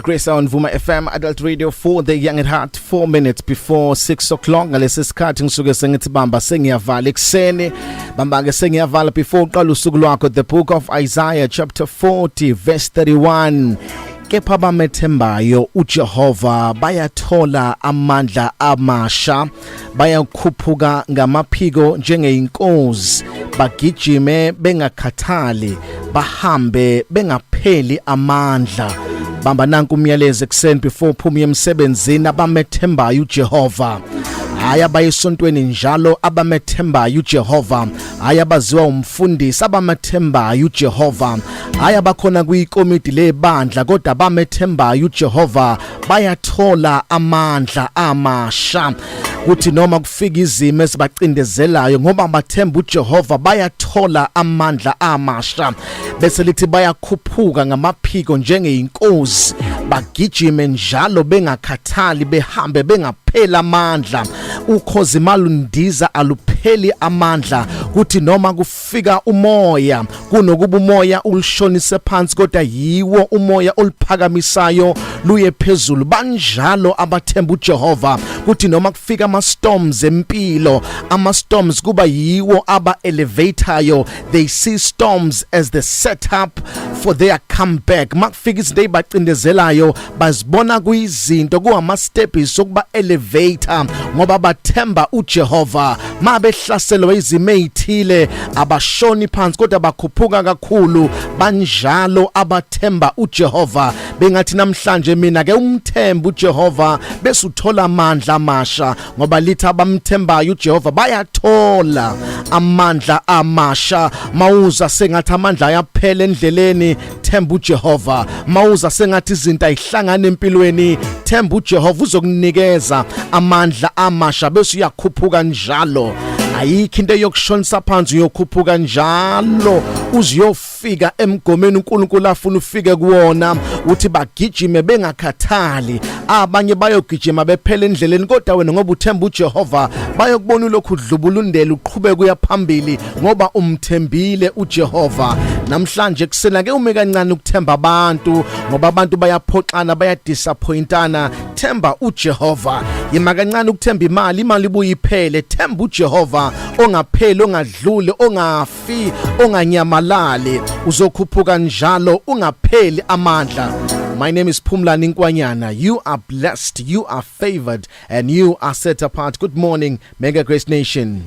Grace on Vuma FM, Adult Radio for the Young at Heart. 4 minutes before 6 o'clock, ngalesi sikhathi ngisuke sengithi bamba sengiyavala ekseni, bamba ke sengiyavala before uqala usuku lwakho. The Book of Isaiah, chapter 40 verse 31: Kepha bamethembayo uJehova bayathola amandla amasha, bayakhuphuka ngamaphiko njengeinkozi, bagijime bengakhathali, bahambe bengapheli amandla. Bamba nanku umyalezo ekuseni before uphuma emsebenzini: abamethembayo uJehova, hayi abayisontweni njalo, abamethembayo uJehova, hayi abaziwa umfundisi, abamethembayo uJehova, hayi abakhona kuyikomiti lebandla, kodwa abamethembayo uJehova bayathola amandla amasha. Kuthi noma kufika izimo esibacindezelayo, ngoba bathemba uJehova, bayathola amandla amasha. Bese lithi bayakhuphuka ngamaphiko njengeinkozi, bagijime njalo bengakhathali, behambe bengapheli amandla. Ukhozi malundiza alupheli amandla. Kuthi noma kufika umoya, kunokuba umoya ulishonise phansi, kodwa yiwo umoya oluphakamisayo luye phezulu. Banjalo abathemba uJehova. Kuthi noma kufika ama storms empilo, ama storms kuba yiwo aba elevatayo. They see storms as the setup for their comeback. Makufika izinto ezibacindezelayo, bazibona kuyizinto kuama steps sokuba elevator, ngoba bathemba uJehova. Mabehlaselwa izimo ezithile, abashoni phansi kodwa bakhuphuka kakhulu. Banjalo abathemba uJehova. Bengathi namhlanje mina ke umthemba uJehova bese uthola amandla amasha, ngoba lithi abamthembayo uJehova bayathola amandla amasha. Mawuza sengathi amandla ayaphela endleleni, themba uJehova. Mawuza sengathi izinto ayihlangana empilweni, themba uJehova, uzokunikeza amandla amasha bese uyakhuphuka njalo. Ayikho into yokushonisa phansi, uyokhuphuka njalo uziyofika emgomeni uNkulunkulu afuna ufike kuwona. Uthi bagijime bengakhathali. Abanye bayogijima bephela endleleni, kodwa wena ngoba uthemba uJehova, bayokubona lokhu udlubulundela, uqhubeka uya phambili ngoba umthembile uJehova. Namhlanje kusena ke ume kancane ukuthemba abantu, ngoba abantu bayaphoxana, bayadisappointana. Themba uJehova. Yima kancane ukuthemba imali, imali ibuye iphele. Themba uJehova ongapheli, ongadluli, ongafi, onganyamalali. Uzokhuphuka njalo ungapheli amandla. My name is Phumlani Nkwanyana. You are blessed, you are favored and you are set apart. Good morning, Mega Grace Nation.